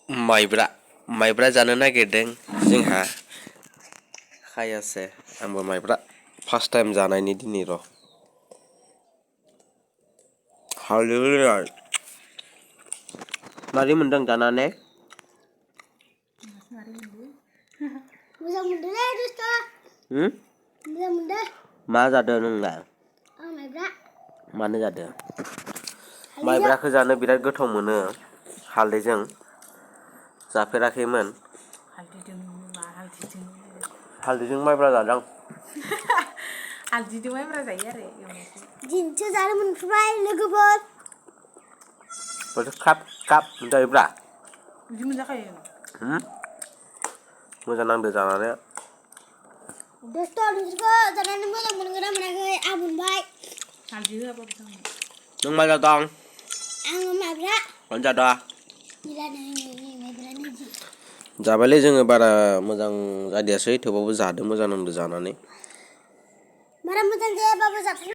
माइब्रा जानो नागिरदों जोंहा खायासे आंबो माइब्रा फार्स्ट टाइम जानायनि दिनै र' हालदै होनाय मारै मोनदों जानानै मोजां मोनदोंलै दोस्त मोजां मोनदों मा जादों नोंलाय आं माइब्रा मानो जादों माइब्राखौ जानो बिराद गोथाव मोनो हालदैजों जाफेराखैमोन हालदैजों माइब्रा जादों हालदैजों माइब्रा जायो आरो दिनैसो जानो मोनफेरबाय लोगोफोर खाब खाब मोनजायोब्रा बिदि मोनजाखायो मोजां नांदो जानानै दोस्त नोंसोरखौ जानानै मोजां मोनगोना मोनाखै आं मोनबाय हालदै होआबाबो जागोन नों मा जादों आङो माइब्रा मानो जादों माइब्रानि जि जाबायलै जोङो बारा मोजां जादियासै थेवबाबो जादों मोजां नांदो जानानै बारा मोजां जायाबाबो जाथार